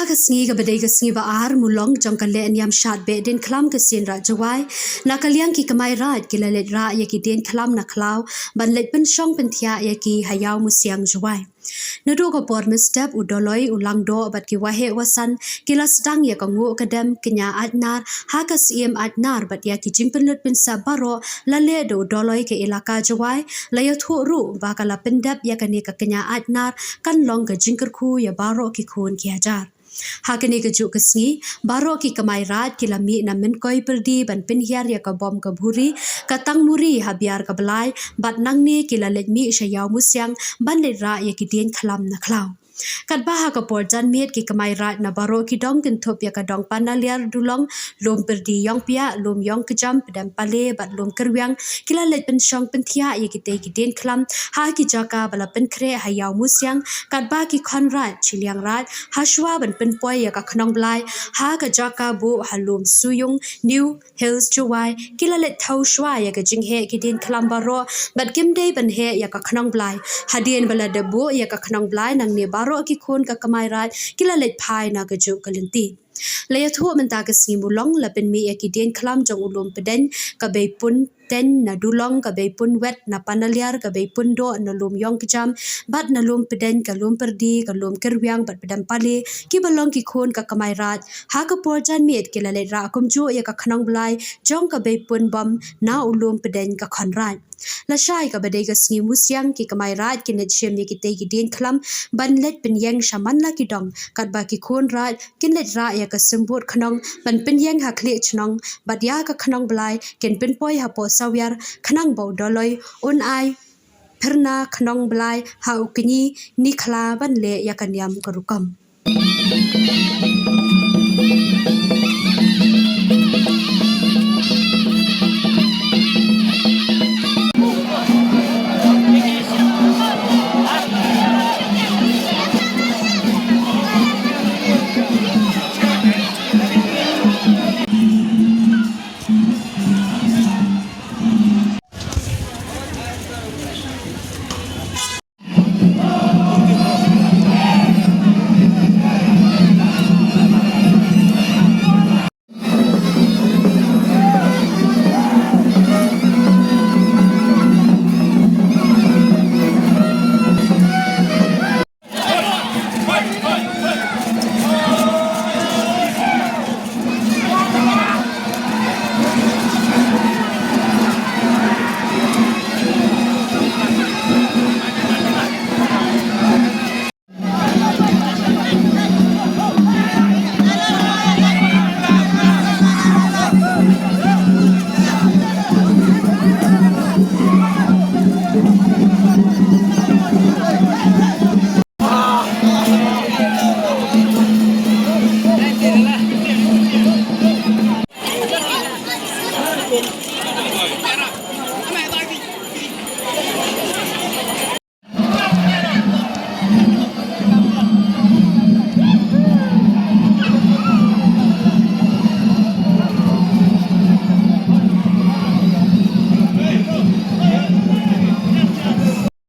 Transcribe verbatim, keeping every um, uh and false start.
Ka sngi kaba dei ka sngi ba ar Mulong jong ka lehniam shad beh dien khlam ka Seiñ Raij Jowai, na ka liang ki kmai raij ki la leit rah ïa ki dien khlam na khlaw ban leit pynshong pynthiah ïa ki ha Ïawmusiang Jowai. Naduh ka por mynstep u Doloi, u Langdoh bad ki waheh wasan ki la sdang ïa ka nguh ka dem kñia Aitnar ha ka Syiem Aitnar bad ïa ki jingpynlut pynsep baroh la leh da u Doloi ka Elaka Jowai. La ïathuh ruh ba ka la pyndep ïa kane ka kñia Aitnar kan long ka jingkyrkhu ïa baroh ki khun ki hajar. Ha kane kajuh ka sngi baroh ki kmai raij ki la mih na Mynkoi Pyrdi ban pynhiar ïa ka bom ka bhuri, ka tangmuri ha Biar ka Blai, bad nangne ki la leit mih sha Ïawmusiang ban leit rah ïa ki dien khlam na khlaw. Katba ha ka por janmiet ki kmai raij na baroh ki dong kynthup ïa ka dong Panaliar Dulong, Lum Pyrdi Ïongpiah, Lum Ïongkjam, Pdem Pale bad Lum Kyrwiang ki la leit pynshong pynthiah ïa kitei ki dien khlam ha ki jaka ba la pynkhreh ha Ïawmusiang, katba ki khon raij shiliang raij ha shuwa ban pynpoi ïa ka Khnong Blai ha ka jaka buh ha Lum Suyung, New Hills Jowai, ki la leit thew shuwa ïa ka jingheh ki dien khlam baroh bad kim dei ban heh ïa ka Khnong Blai. Hadien ba la dep buh ïa ka Khnong Blai nangne baroh ki khun ka kmai raij ki la leit phai na kajuh ka lynti. La ïathuh mynta ka sngi Mulong la pynmih ïa ki dien khlam jong u Lum Pdeng ka Beipun Teng na Dulong, ka Beipun Wet na Panaliar, ka Beipun Doh na Lum Ïongkjam bad na Lum Pdeng, ka Lum Pyrdi, ka Lum Kyrwiang bad Pdem Pale, kiba long ki khun ka kmai raij. Ha ka por janmiet ki la leit rah kumjuh ïa ka Khnong Blai jong ka Beipun Bom na u Lum Pdeng ka khon raij. Lashai kaba dei ka sngi Musiang ki kmai raij kin leit shim ïa kitei ki dien khlam ban leit pynïeng shaman la ki dong, katba ki khun raij kin leit rah ïa ka symbud khnong ban pynïeng ha khlieh chnong, bad ïa ka Khnong Blai kin pynpoi hapoh Sawiar khnang ba u Doloi un ai phyrna Khnong Blai ha u kñi Nikhla ban leh ïa ka niam ka rukom.